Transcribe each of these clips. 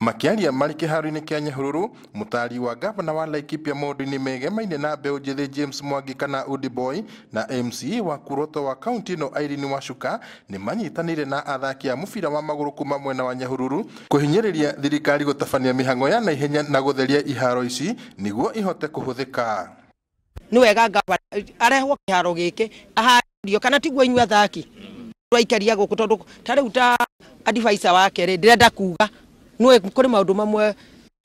Makiaria marĩ kĩharo-inĩ kĩa Nyahururu, mũtaari wa gavana wa Laikipia maũndũ-inĩ megemaine na mbeũ njĩthĩ James Mwangi kana Udi Boy na MCA wa Kuroto wa kaunti ĩno Irene Wacuka nĩ manyitanĩire na athaki a mũbira wa magũrũ kuma mwena wa Nyahururu kũhinyĩrĩria thirikari gũtabania mĩhang'o ya naihenya na gũtheria iharo ici nĩguo ihote kũhũthĩka. Nĩ wega gavana arehwo kĩharo gĩkĩ aharĩrio kana tiguo inyuĩ athaki twaikaria gũkũ tondũ ta rĩu ta advisor wake rĩ ndĩrenda kuga nĩwe kũrĩ maũndũ mamwe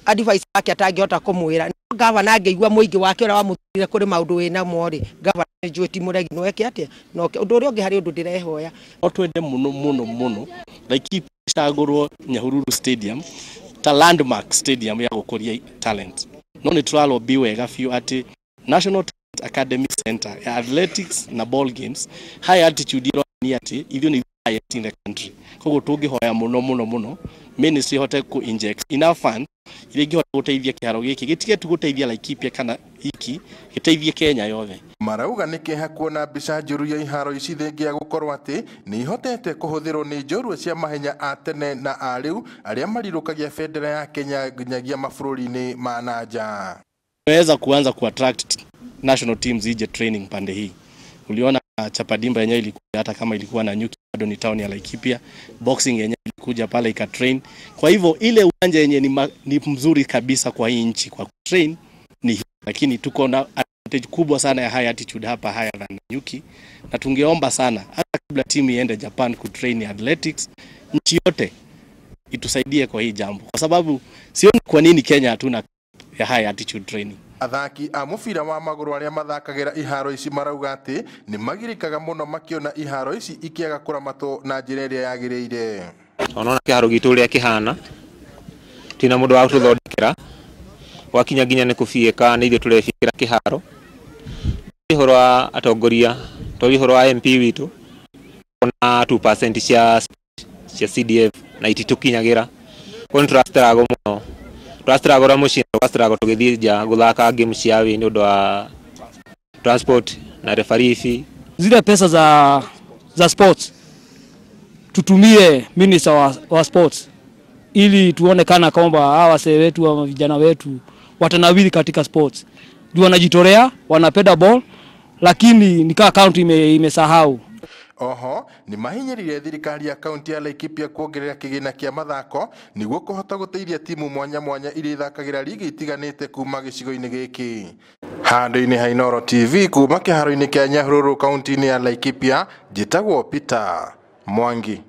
advisor wake atangĩhota kũmwĩra. Gavana angĩigua mũingĩ wake ũrĩa wamũthurire kũrĩ maũndũ wĩnamo rĩ, gavana nĩ njũĩ ti mũregi no eke atĩa. No ũndũ ũrĩa ũngĩ harĩ ũndũ ndĩrehoya no twende mũno mũno mũno Laikipia icagũrwo Nyahururu Stadium ta landmark stadium ya gũkũria talent. No nĩ tũralobby wega biũ atĩ National Talent Academy Center ya athletics na ball games high altitude ĩronania atĩ ithuĩ nĩ highest in the country. Koguo tũngĩhoya mũno mũno mũno ministry ihote ku inject enough fund iria ingĩhota gũteithia kĩharo gĩkĩ gĩtige tu gũteithia Laikipia kana iki gĩteithie Kenya yothe. Marauga nĩ kĩeha kuona mbica njũru ya iharo ici thengia ya gũkorwo atĩ nĩ ihotete kũhũthĩrwo nĩ njorua cia mahenya a tene na a rĩu arĩa marirũkagia bendera ya Kenya nginyagia mabũrũri-inĩ ma na nja. Tumeweza kuanza ku attract national teams ije training pande hii. Uliona Chapadimba yenyewe ilikuja, hata kama ilikuwa na nyuki bado ni town ya Laikipia. Boxing yenyewe ilikuja pale ikatrain. Kwa hivyo ile uwanja yenye ni mzuri kabisa kwa hii nchi kwa train ni hii. Lakini tuko na advantage kubwa sana ya high altitude hapa higher than Nanyuki, na tungeomba sana hata kabla timu iende Japan kutrain athletics, nchi yote itusaidie kwa hii jambo, kwa sababu sioni kwa nini Kenya hatuna ya high altitude training. Athaki a mũbira wa magũrũ arĩa mathakagĩra iharo ici marauga atĩ nĩ magirĩkaga mũno makĩona iharo ici ikĩaga kũramatwo na njĩra ĩrĩa yagĩrĩire. Onaona kĩharo gitũ ũrĩa kĩhana, tina mũndũ wa gũtũthondekera, gwakinya nginya nĩ kũbiĩka nĩ ithuĩ tũrebiĩkĩra kĩharo. Ũhoro wa atongoria, twaria ũhoro wa MP witũ, ona 2% cia CDF na ititũkinyagĩra. Koguo nĩ tũrastruggle mũno. Tũrastruggle mũciĩ, tũgastruggle tũgĩthiĩ nja gũthaka game cia away nĩ ũndũ wa transport na referee fee. Zile pesa za sports tutumie minister wa sports ili tuone kana kwamba hawa wasee wetu ama vijana wetu watanawiri katika sports. Juu wanajitolea, wanapenda ball, lakini ni kama county imesahau. Oho nĩ mahinyĩrĩirie thirikari ya kaunti ya Laikipia kuongerera kĩgĩna kĩa mathako nĩguo kũhota gũteithia timu mwanya mwanya iria ithakagĩra ligi itiganĩte kuma gĩcigo-inĩ gĩkĩ. Handũ-inĩ ha Inooro TV kuma kĩharo-inĩ kĩa Nyahururu kaunti-inĩ ya Laikipia, njĩtagwo Peter Mwangi.